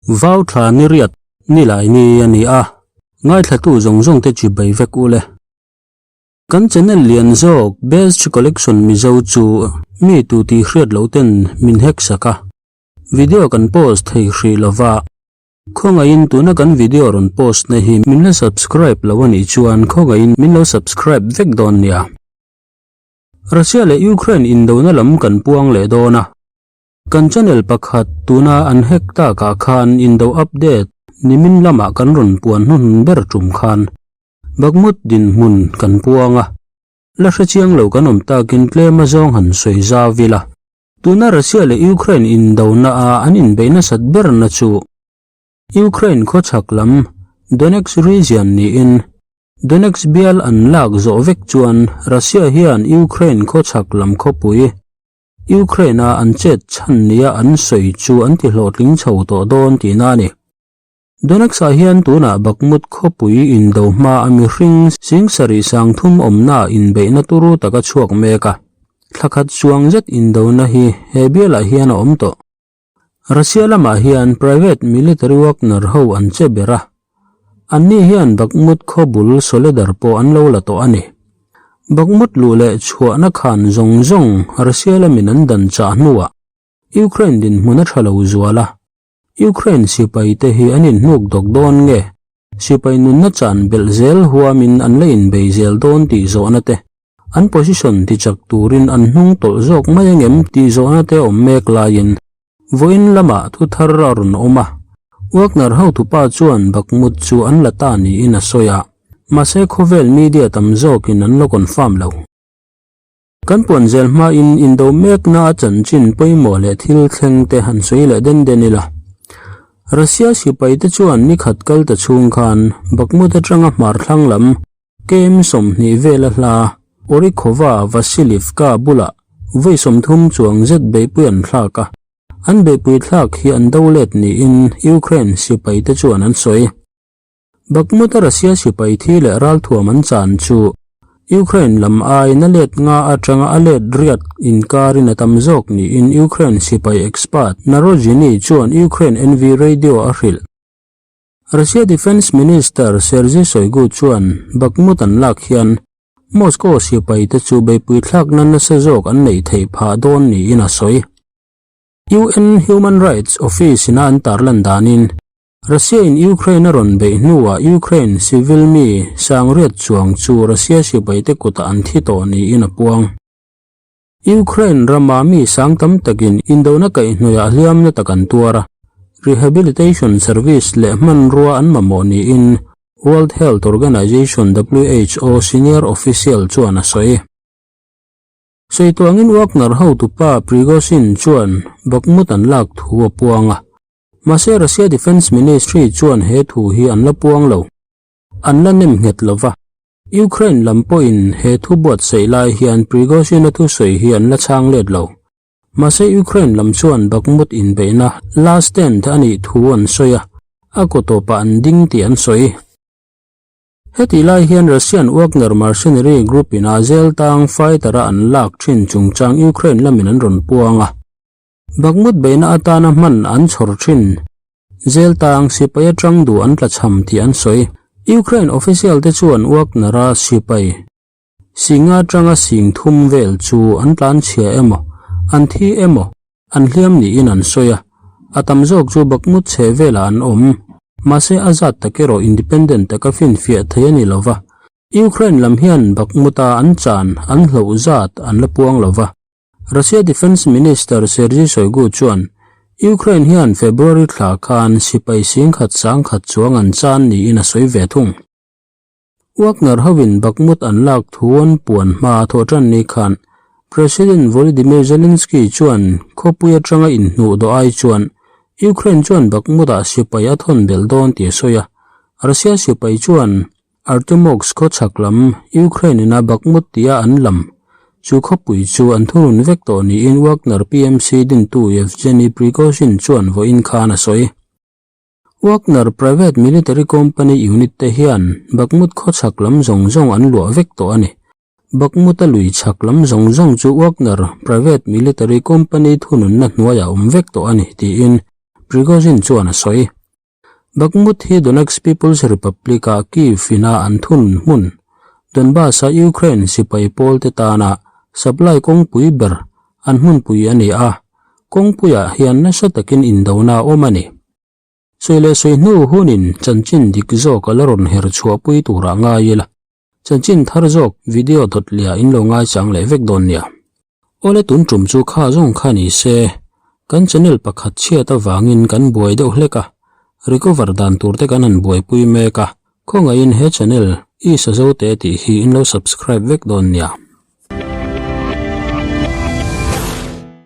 Vau thla ni riat ni lai ni a ni a, ngaithlatu zawng zawng te chibai vek u le. Kan channel lian zawk Best Collection Mizo chu mi tu tih hriat loh ten min hack sak a, video kan post thei hrih lova, khawngaihin tuna kan video rawn post na hi min la subscribe lo a nih chuan khawngaihin min lo subscribe vek dawn nia. Russia leh Ukraine indona lam kan puang leh dawn a. Kan channel pakhat tuna an hack takah khan indo update nimin lamah kan rawn puan hnuhnun ber tum khan Bakhmut dinhmun kan puang a, la hrechiang lo kan awm takin tlem a zawng han sawi zau ila. Tuna Russia leh Ukraine indona a an inbeih nasat berna chu Ukraine khawchhak lam Donetsk region niin Donetsk bial an lak zawh vek chuan Russia hian Ukraine khawchhak lam khawpui Ukraine-a an chet chhan nia an sawi chu an ti hlawhtling chho tawh dawn tihna a ni. Donetsk-ah hian tunah Bakhmut khawpui indo hma a mihring sing sarih sang thum awmnaah inbeihna turu tak a chhuak mek a, thla khat chuang zet indona hi he bialah hian a awm tawh. Russia lamah hian private military Wagner ho an che ber a, Anni hian Bakhmut khaw bul Soledar pawh an lo la tawh a ni. Bakhmut luh leh chhuahna khan zawng zawng Russia lamin an dan chah hnuah Ukraine dinhmun a tha lo zual a. Ukraine sipaite hi an inhnuk dawk dawn nge sipai nunna chan belh zel huamin an la inbei zel dawn tih zawhna te, an position tichak turin an hnung tawlh zawk mai angem tih zawhna te awm mek laiin Vawiin lamah thu thar a rawn awm a, Wagner hotupa chuan Bakhmut chu an la ta niin a sawi a, mahse khawvel media tam zawkin an la confirm lo. Kan puan zel hmain indo mekna a chanchin pawimawh leh thil thleng te han sawi leh den den ila. Russia sipaite chuan ni khat kal ta chhung khan Bakhmut atanga hmar thlang lam KM 20 vela hla Orikhova Vasilivka bulah vawi 30 chuang zet beihpui an thlak a, an beihpui thlak hi an do let niin Ukraine sipaite chuan an sawi. Bakhmut-a Russia sipai thi leh ralthuam an chan chu Ukraine lam aiin a let nga atanga a let riat inkarin a tam zawk niin Ukraine sipai expert Narozhny chuan Ukraine NV Radio a hrilh. Russia Defence Minister Sergei Shoigu chuan Bakhmut an lak hian Moscow sipaite chu beihpui thlakna nasa zawk an neih theih phah dawn niin a sawi. UN Human Rights Office ina an tarlan danin Russia in Ukraine a rawn beih hnuah Ukraine civil mi sangriat chuang chu Russia sipaite kutah an thi tawh niin a puang. Ukraine rama mi sang tam takin indona kaihhnawihah hliamna tak an tuar a, rehabilitation service leh hmanrua an mamawh niin World Health Organization, who, senior official chuan a sawi. Sawi tuangin Wagner hotupa Prigozhin chuan Bakhmut an lak thu a puang a, mahse Russia Defence Ministry chuan he thu hi an la puang lo. An la nem nghet lo va. Ukraine lam pawhin he thu buatsaih lai hian Prigozhin-a thusawi hi an la chhang let lo. Mahse Ukraine lam chuan Bakhmut inbeihna last stand a nih thu an sawi a, a kaw tawpah an ding tih an sawi. Hetih lai hian Russian Wagner mercenary group in a zel tang fighter-a an lak thin chungchang Ukraine lamin an rawn puang a. Bakhmut beihna atana hman an chhawr thin. Zel tang sipai atang duh an tlachham tih an sawi. Ukraine official te chuan Wagner-a sipai singa atanga sing thum vel chu an tlanchhia emaw, an thi emaw, an hliam niin an sawi a. A tam zawk chu Bakhmut chheh velah an awm. Mahse a zat tak erawh independent taka finfiah thei a ni lo va. Ukraine lam hian Bakhmut-a an chan an hloh zat an la puang lo va. Russia Defence Minister Sergei Shoigu chuan Ukraine hian February thla khan sipai singkhat sangkhat chuang an chan niin a sawi ve thung. Wagner hovin Bakhmut an lak thu an puan hma thawh tan ni khan President Volodymyr Zelensky chuan khawpui atanga inhnuh dawh ai chuan Ukraine chuan Bakhmut-ah sipai a thawn belh dawn tih a sawi a, Russia sipai chuan Artemovsk khaw chhak lam Ukraine ina Bakhmut tia an lam chu khawpui chu an thunun vek tawh niin Wagner PMC dintu Yevgeny Prigozhin chuan vawiin khan a sawi. Wagner private military company unit te hian Bakhmut khaw chhak lam zawng zawng an luah vek tawh a ni. Bakhmut-a lui chhak lam zawng zawng chu Wagner private military company thununna hnuaiah awm vek tawh a ni tiin Prigozhin chuan a sawi. Bakhmut hi Donetsk People's Republic-a Kyiv ina an thun hmun, Donbas-a Ukraine sipai pawlte tana supply kawngpui ber an hmunpui a ni a, kawngpuiah hian nasa takin indona a awm a ni. Sawi leh sawi hnu hunin chanchin dik zawk a la rawn her chhuahpui turah ngai ila. Chanchin thar zawk video dawt leh in lo ngaichang leh vek dawn nia. Awle tun tum chu kha zawng kha ni se, kan channel pakhat chhiat avangin kan buai deuh hlek a, recover dan tur te kan han buaipui mek a, khawngaihin he channel i sa zo te tih hi in lo subscribe vek dawn nia.